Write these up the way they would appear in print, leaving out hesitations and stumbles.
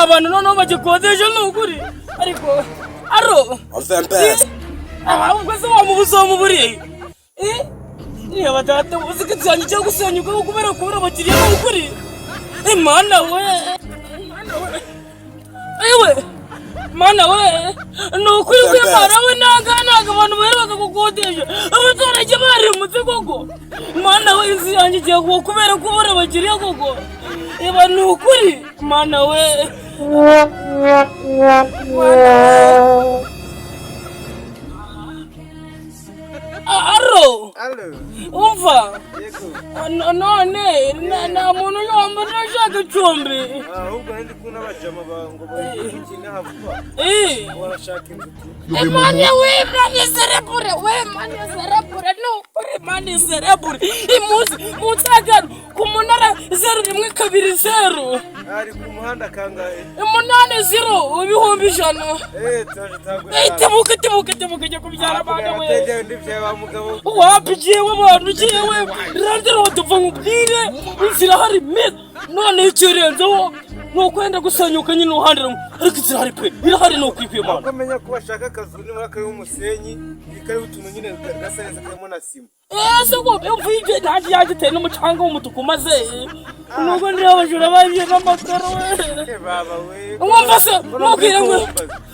Abantu noneho bagikodesha, ni ukuri. Ariko aro ahubwo se wamubuze, wamuburiye? Niba data uzi ko inzu yanjye igiye gusenyuka kubera kubura abakiriya, ni ukuri. Imana we, Imana we, ewe Mana we, ni ukuri kw'Imana we. Nanga abantu baheruka gukodesha, abaturage barimutse koko. Mana we, inzu yanjye igiye kuba kubera kubura abakiriya koko. Eba, ni ukuri, Mana we, Mana we. Aro. Alo. Umva. Yego. None nta muntu yomba ashaka icumbi? Ahubwo ndi kubona abajama bawe ngo bari gukina vuba. Barashaka inzu tu. Imana we, mani serebure we, mani serebure, no kuri mani serebure. Imunsi munsi y'agano ku munara 0120. Ari ku muhanda kangahe? 80, 100,000. Eh, turaje tagura. Eh, tebuka, tebuka, tebuka, jya kubyara abana we. Ategeye ndi bya ba mugabo. Wapi, jewe abantu, jewe randiro tuva nkubwire, inzira hari meza. None ikirenzeho ni ukwenda gusenyuka nyine uruhande rumwe, ariko inzira hari pe, irahari, ni ukuri Imana. Ko menya ko bashaka akazu nibura kariho umusenyi, kariho utuntu nyine gasa neza, karimo na sima. Ese ko imvu y'ibyo ntange yagiteye n'umucanga w'umutuku, maze nubwo ndeba abajura bagiye n'amakaro we. Eh, baba we. Mwumva se, mubwire ngo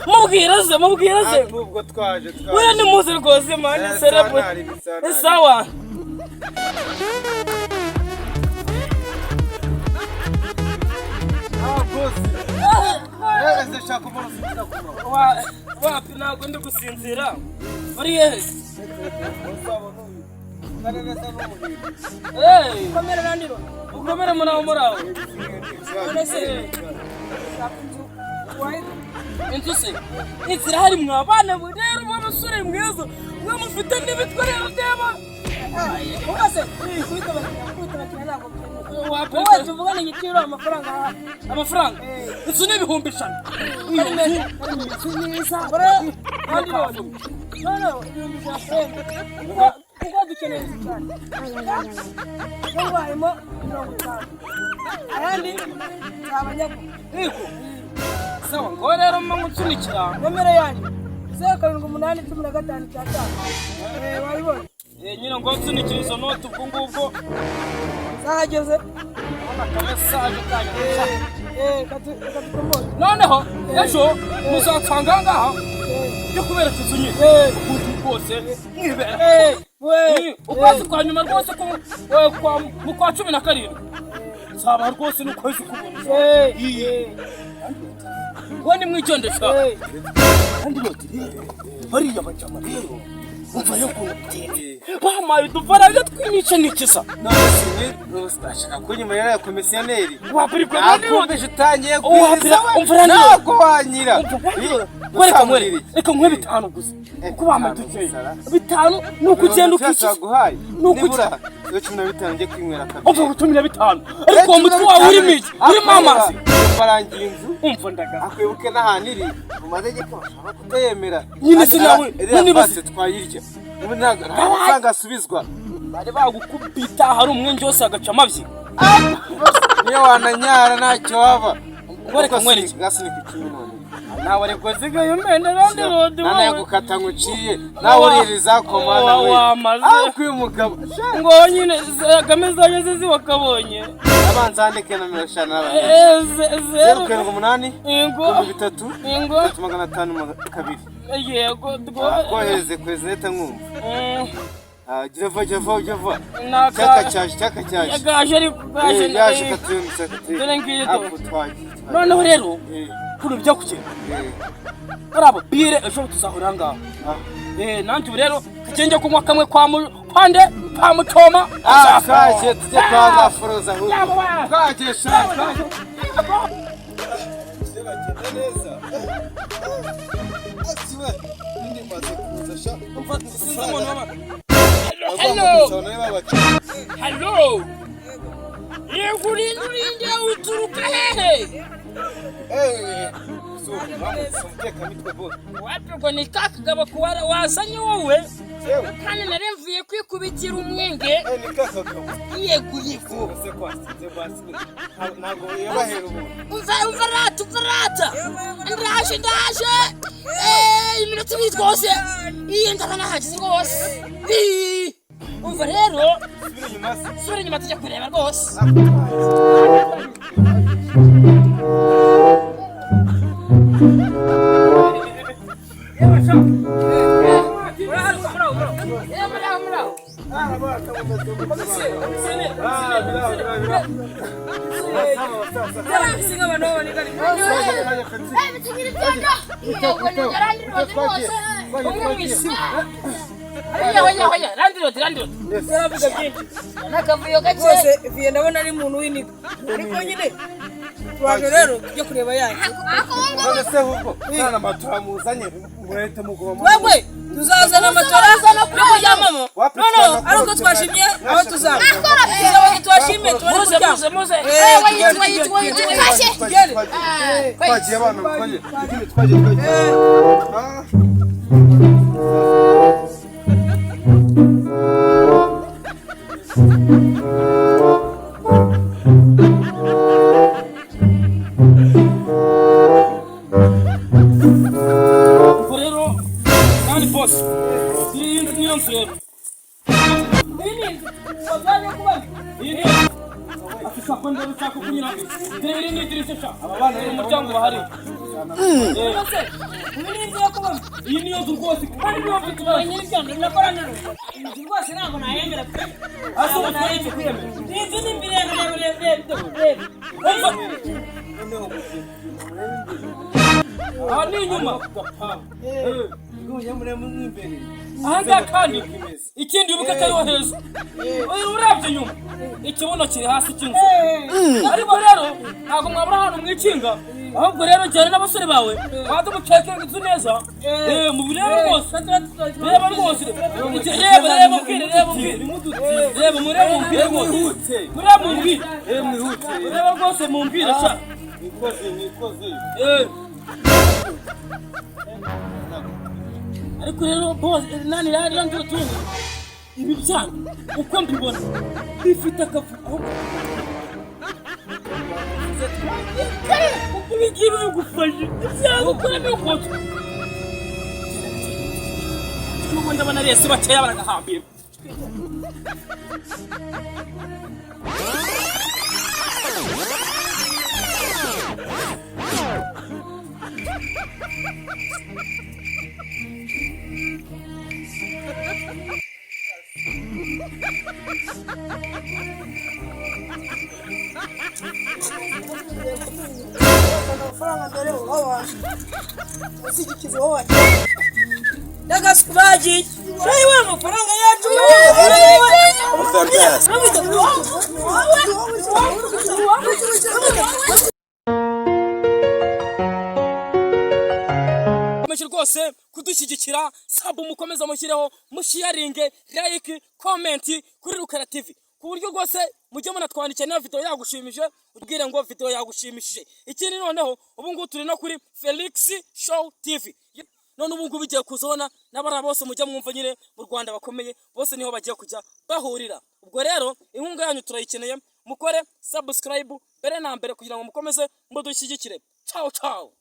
mubwire se, mubwire se. Ubwo twaje twaje. We, ni muze rwose, mani Eh, serebure. sawa nari, sawa nari. Sawa. Ah, boss. Eh, ese shaka umuntu usinzira kuba. Wapi, ntabwo ndi gusinzira. Uri hehe? Uzabona uyu. Kare neza n'umuhindo. Hey, Komera nandiro. ukomere muraho, muraho. None se ushaka inzu wahita? Inzu se inzira hari mwa bana mwe rero, mwe basore mwiza mwe mufite n'ibitwe rero, ndeba. Uba se kwita abakiriya, kwita abakiriya ntabwo byemewe. Wapi? Wowe tuvugane igiciro, amafaranga ahari. Amafaranga? Eh. Inzu ni 100,000. Kari meza, kari meza neza. Kandi none No, 100,000 frame. Kuko dukeneye inzu cyane. Cyangwa harimo 50. Ayandi ni abanyagu. Yego, sawa, ngo rero mba nkunsunikira. Nomero yanjye 07815. Eh, wayibona? Eh, nyine ngo nsunikira izo noti ubwo ngubwo. Zahageze. Urabona akamesaje kanyu. Eh, katukomoze. Noneho ejo muzansanga ngaha byo kubereka inzu nyine ukuntu rwose mwibera. Eh, we. Ukwezi kwa nyuma rwose mu kwa 17 nzaba rwose n'ukwezi kubona. Eh, we nimwigendesha. Eh. Kandi noti rero, bariya bajama rero, umva rero ukuntu biteye, bampaye udufaranga tw'imice n'ikiza. None se ashaka kunyuma ya komisiyoneri? Wapirikwe. Nakumvise utangiye Wapira- kwiza we. Umva rero. Ntabwo wanyira. Reka nkwereke, reka nkwe bitanu gusa kuko bampaye dukeya. Bitanu ni ukugenda ukikiza. Guhaye. Ni Nibura iyo 15 njye kwinywera kabiri. Umva ngo 15, ariko uwo mutwe wawe urimo iki? Urimo amazi. Barangira inzu. Umva ndaga. Akwibuke n'ahantu iri mu mategeko bashobora kutayemera. Nyine se nawe, iriya nyine pasi twayirya ubu ntabwo nta mafaranga asubizwa. Bari bagukubita hari umwenge wose agaca amabyi. Niyo wananyara ntacyo waba. Reka nkwereke. Gasunika icumi none. Nawe ariko sigaye umena randi rodi wowe. Nanayagukata ngo uciye nawe uririza komanda we. Wamaze. Aho kuyu mugabo. Ngo nyine kame zanjye zizi wakabonye. Abanza handike nomero eshanu n'abandi. Eh, Zeru zeru karindwi umunani Ingo. ibihumbi bitatu Ingo. bitatu magana atanu 2. Yego. Kohereze kwerezeta nkumva. Ah, gira vuba, gira vuba, gira vuba. Naka. Cyaka cyaje, cyaka cyaje. Gaje ariko gaje. Eh, yaje katuyumvise katuyumvise. Dore ngiyi do. Apo twagiye, twagiye. Noneho rero Eh, ukuntu bijya kugenda, eh. barabo bire ejo tuzahurira ngaho. Ah. Eh, nanjye ubu rero kagenge kunywa kamwe kwa mu kwande kwa mucoma. Ah, twagiye tujye kwa za foroza ahubwo. Yabo. Twagiye sha, twagiye. Bagenda neza. Ati we, nindi maze kuza sha. Sinzi umuntu Agomba Hello. kwicara nawe babaca. Hello. Yego, urinde, urinde, uturuka hehe? Eh, so, uramutse umutekamitwe bo. Wapi, ngo ni ka kagabo wazanye wowe? Yewe. Kandi nari mvuye Ndi kwikubitira umwenge. Eh, ni kakagabo. Yego, yego. Ese kwasinze basi ntabwo yabahera ubu. Umva, umva rata, umva rata, ndaje, ndaje. Iminota 2 rwose, iyi ndaba nahageze rwose. Umva rero. Subira inyuma se. Sura inyuma tujya kureba rwose. Muraho, muraho. Ah, biraho, biraho, biraho. Bitugira ibyondo yego ni rwose. Umwe mu isi. Oya, oya, oya, landlord, landlord. Uravuga byinshi. N'akavuyo gake. Rwose viye ndabona ari umuntu w'iniga, ariko nyine turaje rero tujye kureba yanyu. Ako ngubu. None se ahubwo nta matora muzanye, murahita muguma? Wewe tuzazana amatora yo kuryamamo. Wapi? Noneho ari uko twashimye aho tuzaba, tuzabona twashimye tubone Muze. kuryama. Muze, muze. Eh, Wait, tugende, wait, tugende, wait, tugende. wait. Tugende. Twagiye abana, twagiye, ikindi twagiye, twagiye. Ah. Ubwo rero kandi boss, iyi niyo nzu rero. Iyi ni inzu wazanye kubamo? Iyi niyo afisa ko ndabona ushaka kunyura. Dore iri ni idirishya sha. Aba bana rero umuryango bahari. Rwose iyi ni inzu yo kubamo? Iyi niyo nzu rwose, kandi niyo mfite ikibazo. Nyir'ibyondo nakora nero, inzu rwose ntabwo nayemera pe. Ase ubu twari icyo kwiyemera? Iyi nzu ni mbi, reba, reba, reba, reba, reba. Aha ni inyuma. Aha ngaha kandi ikindi wibuke ko ariho heza. Uyu urebye inyuma, ikibuno kiri hasi cy'inzu. Ariko rero ntabwo mwabura ahantu mwikinga. Ahubwo rero jyana n'abasore bawe baze mucekinga inzu neza. Mubirebe rwose, reba rwose, reba, reba ubwire, reba ubwire, reba, murebe mumbwire rwose, murebe mumbwire, murebe rwose mumbwire sha. Mwikoze, mwikoze. Ariko rero boss, nani rero ngira tungu ibi byanyu uko mbibona bifite akavuyo, ahubwo kuko ibi ngibi bigufashe byagukora bigukoze n'ubu ndabona rese bakeya baragahambira. Amafaranga dore wowe ushyigikiza wowe n'agasuku bagiye urayiwe amafaranga yacu. The best. Mukomeje rwose kudushyigikira. Sub mukomeza mushyireho, musharinge, like, comment kuri Rukara TV, ku buryo rwose mujye munatwandikira niba video yagushimije, ubwire ngo video yagushimishije. Ikindi noneho ubu ngubu turi no kuri Felix Show TV. None ubu ngubu igiye kuzabona n'abari bose mujya mwumva nyine mu Rwanda bakomeye bose niho bagiye kujya bahurira. Ubwo rero inkunga yanyu turayikeneye, mukore subscribe mbere na mbere kugira ngo mukomeze mudushyigikire. Ciao, ciao.